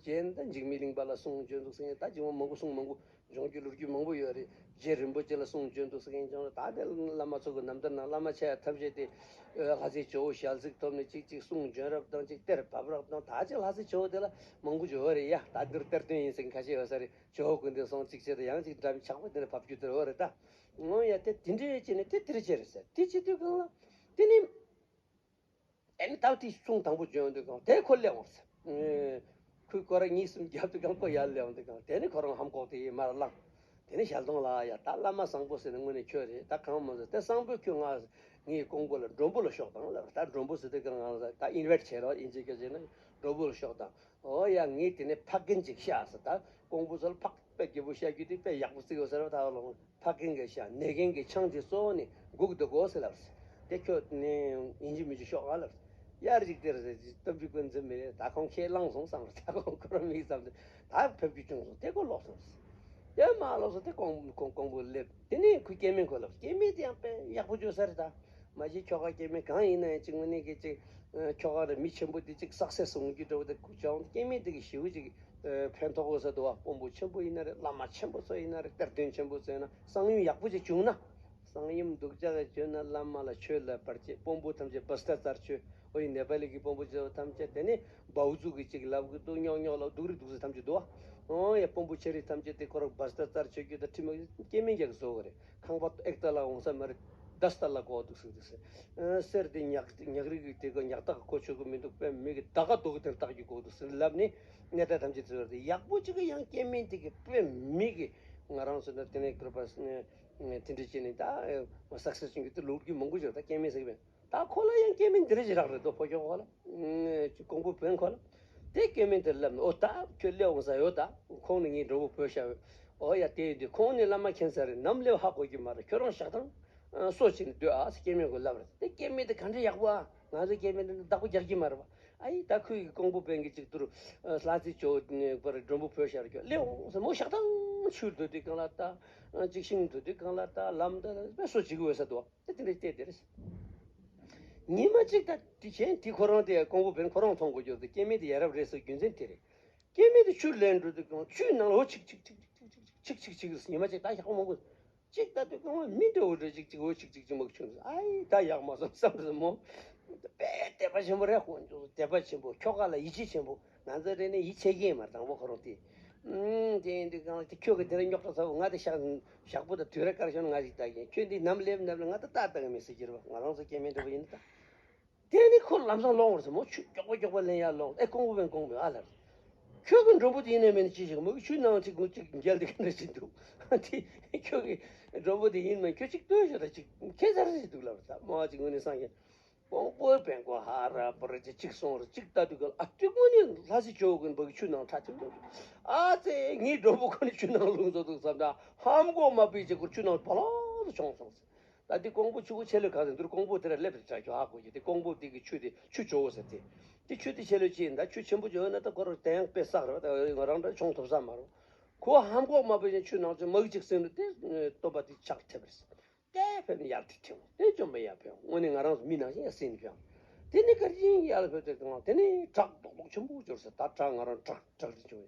རྗེས་ད་འཇིགས་མེད་གླིང་པ་ལ་གསུང་བྱོན་འདུག་ཟེར་མཁན་ད་འཇིགས་མ་མང་པོ་གསུང་མང་པོ་འབྱུང་རྒྱུ་ལོ་རྒྱུས་མང་པོ་ཡོད་རེད། རྗེ་རིན་པོ་ཆེ་ལ་གསུང་བྱོན་འདུག་ཟེར་མཁན་ཀྱང་རེད། ད་དེ་བླ་མ་ཚོ་གི་རྣམ་ཐར་ནང་བླ་མ་ཆེ་ཡ་ཐམས་ཅད་དེ་ལྷ་རྫིའི་ཇོ་བོ་ཞལ་གཟིགས་ཐོབ་ནས་ཅིག་ཅིག་གསུང་བྱོན་རབས་དང་ཅིག་གཏེར་བབས་རབས་དང་ད་ཅིག་ལྷ་རྫིའི་ཇོ་བོ་དེ་ལ་མང་པོ་ཡོད་རེད་ཡ། ད་འདིར་གཏེར་སྟོན་ཡིན་ཟེར་མཁན་ཁ་ཤས་ཡོད་ས་རེད། ཇོ་བོ་ཀུན་ལྡན་སོང་ཅིག་བྱས་ཏེ་ཡང་ཅིག་འདྲ་མི་ཆགས་པ་དེ་ནས་བབས་རྒྱུ་དེ་ཡོད་རེད་ད། འོ་ཡ་དེ་དེ་འདྲའི་བྱས་ནས་དེ་དེར་བྱས་རེད་ཟེར། དེ་བྱེད་དུས་གང་ལ་དེ་ནི། ཨེ་ནི་ད་དེ་གསུང་དང་པོ་བྱོན་དུས་གང་དེ་ཁོ་སླེབས་འོང་ཟེར། ཁོས་སྐོར་ར་གཉིས་གསུམ་བརྒྱབ་དུས་གང་ཁོ་ཡར་སླེབས་འོང་དུས་གང་དེ་ནི་ཁོ་རང་ཧམ་ཁོག་དེ་ཡི་མར་བླངས། དེ་ནི་ཞལ་གདོང་ལ་ཡ་ད་བླ་མ་བཟང་པོ་ཟེར་ནི་དངོས་གནས་ཁྱོད་རེད། ད་གང་མ་ཟེར་དེ་བཟང་པོས་ཁྱོད་ང་ངའི་ཀོང་པོ་ལ་མགྲོན་པོ་ལ་ཤོག་དང་ལབ། ད་མགྲོན་པོ་ཟེར་དུས་གང་ང་ད་ཨིན་ཝའིཊ་བྱས་རོགས་ཨིན་ཇི་སྐད་བྱས་ན་མགྲོན་པོ་ལ་ཤོག་དང་། ཨོ་ཡ་ངས་དེ་ནས་ཕ་རྒན་ཅིག་བཤད་ཟེར། ད་ཀོང་པོ་ཚོ་ལ་ཕག་དཔེ་རྒྱལ་པོ་བཤད་རྒྱུ་དེ་དཔེ་ཡག་པོ་བརྩི་དགོས་ཟེར་བ། ད་ལོ་ཕ་རྒན་གྱིས་བཤད་ནད་རྒན་གྱིས་ཆང་དེ་གཙོ་བོ་ནི་འགུག་འདུག་གོ་ཟེར་ལབ་ཟེར། དེ་ཁྱོད་ནི་ཡིན་གཅིག་མིན་གཅིག་ཤོག་ཨ་ལབ་ཟེར། ཡར་ཅིག་དེར་ཟེར་སྟོབས་ཀྱི་ཀུན་འཛིན་མི་རེད། ད་ཁོང་ཁས་བླངས་སོང་བསམ་རེད། ད་ཁོང་ཁོ་རང་མིག་ཙམ་དེ་ད་ཕེབས་རྒྱུ་བྱུང་སོང་། དེ་ཁོ་ལོག་སོང་ཟེར། དེ་མ་ལོག་སོང་། དེ་ཀོང་ཀོང་ཀོང་པོ་སླེབས། དེ་ནས་ཁོའི་སྐྱེ་དམན་ཁོ་ལབ། སྐྱེ་དམན་དེ་ཡང་དཔེ་ཡག་པོ་བྱོས་ས་རེད་ད། མ་གཞི་ཁྱོ་ག་སྐྱེ་དམན་གང་ཡིན་ན་ཡང་གཅིག་དངོས་གནས་ཀྱི་གཅིག་ཁྱོ་ག་རེ་མི་ཆེན་པོ་དེ་གཅིག་སག་སེ་སི་འོང་རྒྱུ་འདྲ་བོ་དེ་ཁུ་ཆོག་སྐྱེ་དམན་དེ་གི་ཞེ་པོ་ཅིག་ཕན་ཐོགས་ཡོད་ས་འདུག་བ། དཔོན་པོ་ཆེན་པོ་ཡིན་ན་རེད། བླ་མ་ཆེན་པོ་ཚོ་ཡིན་ན་རེད། གཏེར་སྟོན་ཆེན་པོ་ཚོ་ཡིན་ན་གསང་ཡུམ་ཡག་པོ་ཅིག་བྱུང་ན། གསང་ཡུམ་སྡུག་ཅག་གི་བྱུང་ན་བླ་མ་ལ་ཆོས་ལབ་པར་བྱེད། དཔོན་པོ་ཐམས་ཅད་བྷ་སྟ་ཙར་ཆོས། ཨོ་ཡི་ནེ་པ་ལི་གི་དཔོན་པོ་ཚོ་ཐམས་ཅད་དེ་ནི་བའུ་ཛུ་གི་ཅིག་ལབ་གི་འདུག་སྨྱོ་སྨྱོ་ལབ་སྡུག་རི་སྡུག་ས་ཐམས་ཅད་འདུག་བ། ཨོ་ཡ་དཔོན་པོ་ཆེ་རིགས་ཐམས་ཅད་དེ་ཁོ་རང་བྷ་སྟ་ཙར་ཆོས་རྒྱུད་དང་ཁྲིམས་སྐྱེ་དམན་རྒྱག་གི་བཟོ་གི་རེད། ཁང་པ་ཨེག་ཏ་ལ་འོང་ས་མ་རེད། ད་སྟ་ལ་གོ་འདུག་ཟེར་འདུག་ཟེར། གསེར་དེ་ཉག་ཉག་རིགས་ཀྱི་དེ་ག་ཉག་ཐག་གོ་ཆོད་གི་མི་འདུག་དཔེ་མི་གི་ད་ག་རྡོ་གི་དེར་བཏགས་རྒྱུ་གོ་འདུག་ཟེར་ལབ་ནས་གནས་སྟངས་ཐམས་ཅད་བཟོས་རེད། ཡག་པོ་ཅིག་གི་ཡང་སྐྱེ་དམན་དེ་གི་དཔེ་མི་གི་ང་རང་ཚོ་ནི་དེ་ནས་གུར་པ་དེ་འདྲ་བྱས་ནས་ད་སག་སེ་སི་བྱུང་རྒྱུ་དེ་ལོ་རྒྱུས་མང་པོ་ཅིག་རེད། ད་སྐྱེ་དམན་ཟེར་གི་མེད། ད་ཁོ་ལ་ཡང་སྐྱེ་དམན་འདི་འདྲ་ཞིག་རག་རེད་དོ། ཕོ་ཁྱོ་ཁོ་ལ། ཀོང་པོ་བོན་ཁོ་ལ། དེ་སྐྱེ་དམན་དེར་ལབ་ནས་ཨོ་ད་ཁྱོད་སླེབས་འོང་ས་ཡོད་ད། ཁོང་ནི་ངའི་གྲོགས་པོ་བོད་ཤ་ཡོད། ཨོ་ཡ་དེ་ཡིན་དུས་ཁོང་ནི་བླ་མ་མཁྱེན་ས་རེད། ནམ་སླེབས་ཧ་གོ་གི་མ་རེད། ཁྱོད་རང་ཞག་དང་སོ་བྱས་ནས་སྡོད་ཨ་ཟེར་སྐྱེ་དམན་ཁོ་ལབ་རེད། དེ་སྐྱེ་དམན་དེ་ག་འདྲ་ཡག་པོ་ཨ། ང་ཚོ་སྐྱེ་དམན་དེ་བདག་པོ་རྒྱག་གི་མ་རེད་པ། ཨ་ཡི་ད་ཁོས་ཀོང་པོ་བོན་གྱི་གཅིག་ཏུ་ལྷ་རྫི་ཇོ་བོ་པར་མགྲོན་པོ་བོད་ཤ་ཡོད་སླེབས་འོང་ཟེར། མོ་ཞག་དང་ཆུར་སྡོད་དུས་གང་ལ་ད་གཅིག་ཤིང་སྡོད་དུས་གང་ལ་ད་ལམ་ད་དཔེ་སོ་བྱེད་གི་འོས་ས་འདུག་བ། དེ་དེ་འདྲ་བལྟས་དེ་རེད། ཉི་མ་གཅིག་ད་དེ་གཞན་དེ་ཁོ་རང་དེ་ཀོང་པོ་བོན་ཁོ་རང་མཐོང་དགོས་རྒྱུ་དེ་སྐྱེ་དམན་དེ་ཡ་རབས་རེད་ཟེར་རྒྱུ་མཚན་དེ་རེད། སྐྱེ་དམན་དེ་ཆུར་ལེན་འགྲོ་དུས་གང་ཆུའི་ནང་ལ་འོ་ཆིག་ཆིག་ཆིག་ཆིག་ཆིག་ཆིག་ཆིག་ཉི་མ་གཅིག་ད་ཡག་པོ་མང་པོ་གཅིག་ད་དུས་གང་ལ་མི་འདྲ་བོ་འདྲ་ཅིག་ཅིག་འོ་ཆིག་ཆིག་ཅིག་མ་ཆུང་ཨ་ཡི་ད་ཡག་མ་སོང་བསམ་རེད་མོ། དཔེ་དད་པ་ཆེན་པོ་རེད། དཔོན་ཆུང་དད་པ་ཆེན་པོ། ཁྱོ་ག་ལ་ཡིད་ཆེས་ཆེན་པོ། ང་ཚོ་རེ་ནས་ཡིད་ཆེས་ཀྱི་ཡིན་མ་རེད། དང་པོ་ཁོ་རང་དེ། ཨུམ། དེ་ཡིན་དུས་གང་ལ་དེ་ཁྱོད་ཀྱིས་དེ་རིང་རྙོག་དྲ་ཚ་བོ། ང་དེ་ཞག་ཞག་པོ་དང་དུས་རེ་བཀར་བྱུང་ན་ང་ཞིག་ལྟ་གིན། ཁྱོད་འདི་ནམ་སླེབས་ནམ་ལ་ང་ད་ལྟ་ལྟ་གི་མེད་ཟེར་གྱི་རེད་བ། ང་རང་ཚོ་སྐྱེ་དམན་འདྲ་པོ་ཡིན་ད། དེ་ནི་ཁོ་ལམ་སང་ལོང་བར་སོང་། མོ་ཆུ་མགྱོགས་པོ་མགྱོགས་པོ་ལེན་ཡར་ལོང་། ཨེ་ཀོང་པོ་བན་ཀོང་པོ་ཨ་ལར། ཁྱོད་ཀྱི་མགྲོན་པོ་དེ་ཡིན་ནའི་མིན་ནའི་ཅི་ཞིག་མོ་གི་ཆུ་ནང་ཅིག་མགོ་ཅིག་འགྱེལ་དེ་ག་འདྲ་ཞིག་འདུག། དེ་ཁྱོད་ཀྱི་མགྲོན་པོ་དེ་ཡིན་མིན་ཁྱོད་ཅིག་ལྟོས་ཤོག་ད། ཅིག་ཁྱད་མཚར་ཞིག་འདུག་ལབ་ད། མོ་ཅིག་ངོས་ནས་སངས་རྒྱས། ཀོང་པོ་བན་ཀོང་ཧ་ར་པ་ར་ཅིག་ཅིག་སོང་ར་ཅིག་ལྟ་དུས་ག་ལ། ཨ་ཏི་ཀོ་ནི་ལྷ་སྲས་ཇོ་བོ་གི་འབག་ཆུ་ནང་ཁྲ་ཐིམ་འདུག། ཨ་ཙེ། ངའི་མགྲོན་པོ་ཁོ་ནི་ཆུ་ནང་ལྷུང་བཟོ་འདུག་བསམ་ད། ཧམ་གོ་མ་པའི་ཅིག་ཁོ་ཆུ་ནང་བ་ལོག་ཏུ་མཆོངས་སོང་ཟེར། ད་དེ་ཀོང་པོ་ཆུ་བོ་ཆེ་ལོས་གང་ཟེར་འདུག། ཀོང་པོ་དེ་ར་སླེབས་རེད་དྲ་ཁྱོ་ཧ་གོ་གི། དེ་ཀོང་པོ་དེ་གི་ཆུ་དེ་ཆུ་ཇོ་བོ་ཟེར་ཏེ། དེ་ཆུ་དེ་ཆེ་ལོས་ཅི་ཡིན་ད། ཆུ་ཆེན་པོ་ཇོ་བོ་ན་ད་ཁོ་ར་དེ་ཡང་དཔེ་བསགས་རེད་བ། ད་ང་རང་འདྲ་མཆོངས་ཐུབ་ས་མ་རེད། ཁོ་ཧམ་གོ་མ་པའི་ཆུ་ནང་ཆུ་མ་གི་ཅིག་ཟིན་འདུག། དེ་སྟོན་པ་དེ་ཕྱག་ཐེབས་རེད། དེ་ཕེབས་ནས་ཡར་ཁྲིད་ཐེངས་དེ་བཅོམ་པ་ཡར་ཕེབས། དངོས་གནས་ང་རང་ཚོ་མི་ནང་བཞིན་ཡར་སྲིད་ནས་ཕེབས། དེ་ནས་གར་ཅིང་ཡར་ཕེབས་དེ་དང་དེ་ནས་བྲག་རྡོག་རྡོག་ཆེན་པོ་གྱུར་ཟེར། ད་བྲག་ང་རང་བྲག་བྲག་རི་བྱུང་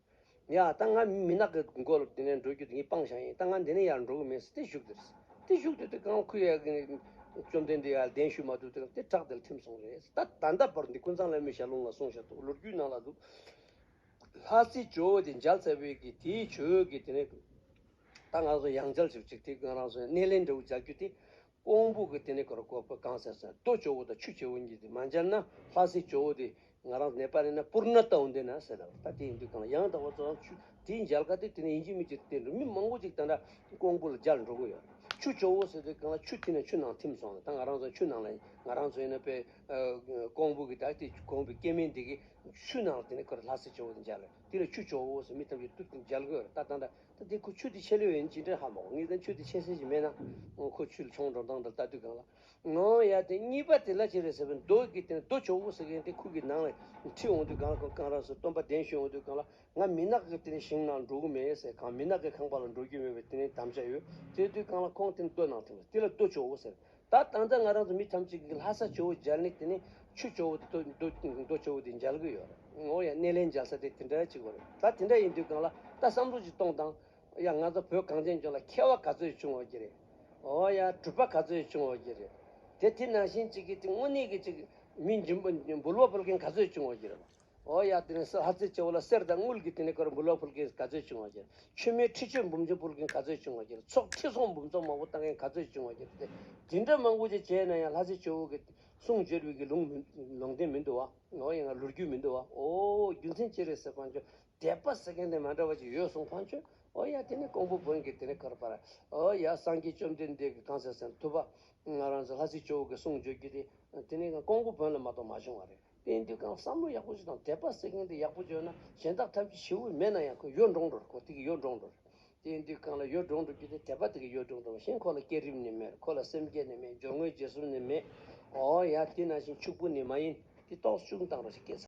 ཡོད། ཡ་ད་ང་མི་ནག་གི་མགོ་ལ་དེ་ནས་འགྲོ་རྒྱུ་དེ་ངས་སྤང་བཞག་ཡིན། ད་ང་འདི་ནས་ཡར་འགྲོ་གི་མེད་ཟེར་དེ་བཞུགས་དེ་རེད། དེ་བཞུགས་དེ་དེ་གང་ཁུ་ཡ་གི་བཅོམ་ལྡན་འདས་ཡར་གདན་ཞུས་མ་ཐུབ་དེ་དེ་བྲག་དེ་ལ་ཐིམ་སོང་རེད། ད་ད་ལྟ་བར་འདི་ཀུན་བཟང་བླ་མའི་ཞལ་ལུང་ལ་གསུངས་བཞག་འདུག། ལོ་རྒྱུས་ནང་ལ་འདུག། ལྷ་སྲས་ཇོ་བོ་དེ་མཇལ་ཚར་བའི་གི་དེའི་ཇོ་བོ་གི་དེ་ནས་ད་ང་ཚོ་ཡང་མཇལ་ཞིག་ཅིག་དེ་ང་རང་ཚོ་སྣེ་ལེན་འདྲ་བོ་མཇལ་རྒྱུ་དེ། ཀོང་པོ་གི་དེ་ནས་ཁོ་ར་ཀོ་པ་གང་ཟེར་ཟེར། རྡོ་ཇོ་བོ་དང་ཆུ་ཇོ་བོ་གཉིས་དེ་མ་མཇལ་ན། ལྷ་སྲས་ཇོ་བོ་དེ་ང་རང་ནེ་པ་ལ་ན་པུར་ན་ཏའུ་འདི་ན་ཟེར་ལ། ད་དེ་ཡིན་དུས་གང་ལ་ཡང་དག་པར་རྫོགས་ཆུ་དེའི་མཇལ་ཁ་དེ་དེ་ནས་ཡིན་གཅིག་མིན་གཅིག་བསྟན་འགྲོ། མི་མང་པོ་ཅིག་ད་ལྟ་ཀོང་པོ་ལ་མཇལ་འགྲོ་གི་ཡོད། ཆུ་ཇོ་བོ་ཟེར་དུས་གང་ལ་ཆུ་དེ་ནས་ཆུ་ནང་ཐིམ་སོང་ལ། ད་ང་རང་ཚོ་ཆུ་ནང་ལ་ཡིན། ང་རང་ཚོ་ཡིན་ན་པའི་ཀོང་པོ་གི་ད་དེ་ཀོང་པོའི་སྐྱེ་དམན་དེ་གི་ཆུ་ནང་དེ་ནས་ཁོ་ར་ལྷ་སྲས་ཇོ་བོ་དེ་མཇལ་ལ། དེ་ལ་ཆུ་ཇོ་བོ་ཟེར་མི་ཐམས་ཅད་ཏུ་དེ་མཇལ་གི་ཡོད་རེད། ད་ད་ད་ད་དེ་ཁོ་ཆུ་དེ་ཆེ་ལོས་ཡིན་ཅི་འདྲ་ཧ་མ་གོ། ངས་ད་ཆུ་དེ་ཆེ་ས་ཞིག་མེད་ན་ཁོ་ཆུ་ལ་མཆོངས་འགྲོ་སྟངས་དེ་ལྟ་དུས་གང་ལ། ངའོ་ཡ་དེ་གཉིས་པ་དེ་ལ་ཅི་རེད་ཟེར་བའི་རྡོ་གི་དེ་རྡོ་ཇོ་བོ་ཟེར་མཁན་དེ་ཁོ་གི་ནང་ལ་ཁྲིད་འོང་དུས་གང་ལ། ཁོ་གང་རང་སོ་སྟོན་པ་གདན་ཞུ་འོང་དུས་གང་ལ། ང་མི་ནག་གི་དེ་ནས་ཞིང་ནང་འགྲོ་གི་མེད་ཟེར། གང་མི་ནག་གི་ཁང་པ་ལ་འགྲོ་རྒྱུ་མེད་པའི་དེ་ནས་དམ་བཅའ་ཡོད། དེ་དུས་གང་ལ་ཁོང་དེ་ནས་རྡོ་ནང་ཐིམ་པ་དེ་ལ་རྡོ་ཇོ་བོ་ཟེར། ད་ད་ལྟ་ང་རང་ཚོ་མི་ཐམས་ཅད་ཀྱིས་ལྷ་ས་ཇོ་བོ་མཇལ་ནས་དེ་ནས་ཆུ་ཇོ་བོ་དེ་རྡོ་རྡོ་རྡོ་ཇོ་བོ་དེ་མཇལ་གི་ཡོད་རེད། ངའོ་ཡ་སྣེ་ལེན་མཇལ་ས་དེ་དེ་འདྲ་ཅིག་ཡོད་རེད། ད་དེ་འདྲ་ཡིན་དུས་གང་ལ་ད་བསམ་བློ་ཅིག་གཏོང་དང་། ཡ་ང་ཚོ་བོད་གངས་ཅན་ལྗོངས་ལ་མཁས་པ་ག་ཚོད་བྱུང་བ་ཅིག་རེད། ཨོ་ཡ་གྲུབ་པ་ག་ཚོད་བྱུང་བ་ཅིག་རེད། དེ་དེ་ནང་བཞིན་ཅིག་གི་དེ་དངོས་གནས་ཀྱི་ཅིག་མི་འབུལ་བ་ཕུལ་མཁན་ག་ཚོད་བྱུང་བ་ཅིག་རེད། ཨོ་ཡ་དེ་ནས་ལྷ་རྩེ་ལྕེ་བོ་ལ་གསེར་དང་དངུལ་གྱི་དེ་ནས་ཁོ་ར་འབུལ་བ་ཕུལ་མཁན་ག་ཚོད་བྱུང་བ་ཅིག་རེད། མཆོད་མེ་ཁྲི་མཆོད་འབུམ་མཆོད་ཕུལ་མཁན་ག་ཚོད་བྱུང་བ་ཅིག་རེད། ཚོགས་ཁྲི་སྲོང་འབུམ་ཚོགས་མང་པོ་བཏང་མཁན་ག་ཚོད་བྱུང་བ་ཅིག་རེད། དེ་འདྲ་མང་པོ་ཅིག་བྱས་ན་ཡང་ལྷ་རྩེ་ལྕེ་བོ་གི་གསུང་བརྗོད་པའི་གི་ལུང་མི་ལུང་བསྟན་མི་འདུག་བ། ཨོ་ཡ་ང་ལོ་རྒྱུས་མི་འདུག་བ། ཨོ་རྒྱུ་མཚན་ཅི་རེད་ཟེར་བ་ཅིག་དད་པ་ཟེར་མཁན་དེ་མ་འདྲ་བ་ཅིག་ཡོད་སོང་ཕངས་ཆོས། ཨོ་ཡ་དེ་ནས་ཀོང་པོ་བོན་གྱི་དེ་ནས་ཁར་པར། ཨོ་ཡ་སངས་རྒྱས་བཅོམ་ལྡན་འདས་ཀྱི་གང་ཟེར་ཟེར་ཐུབ་པ། ང་རང་ཚོ་ལྷ་སྲས་ཇོ་བོ་གི་གསུང་བརྗོད་རྒྱུ་དེ། དེ་ནས་ཀོང་པོ་བོན་ལ་མ་གཏོགས་མ་བྱུང་བ་རེད། དེ་ཡིན་དུས་གང་བསམ་བློ་ཡག་པོ་ཞིག་དང་དད་པ་ཟེར་མཁན་དེ་ཡག་པོ་བརྗོད་ན་གཞན་དག་ཐམས་ཅད་ཞེ་པོ་མེད་ན་ཡང་ཁོ་ཡོད་འགྲོ་འགྲོ་རེད། ཁོ་དེ་གི་ཡོད་འགྲོ་འགྲོ་རེད། དེ་ཡིན་དུས་གང་ལ་ཡོད་འགྲོ་འགྲོ་རྒྱུ་དེ་དད་པ་དེ་གི་ཡོད་འགྲོ་འགྲོ་བ་གཞན་ཁོ་ལ་བསྐྱེད་རིམ་ནི་མེད། ཁོ་ལ་སེམས་བསྐྱེད་ནི་མེད། སྦྱོར་དངོས་རྗེས་གསུམ་ནི་མེད། ཨོ་ཡ་དེ་ནང་བཞིན་ཕྱུག་པོ་ནི་མ་ཡིན། དེ་ཏོག་ཙམ་བཏང་རོགས་ཞིག་སྐད་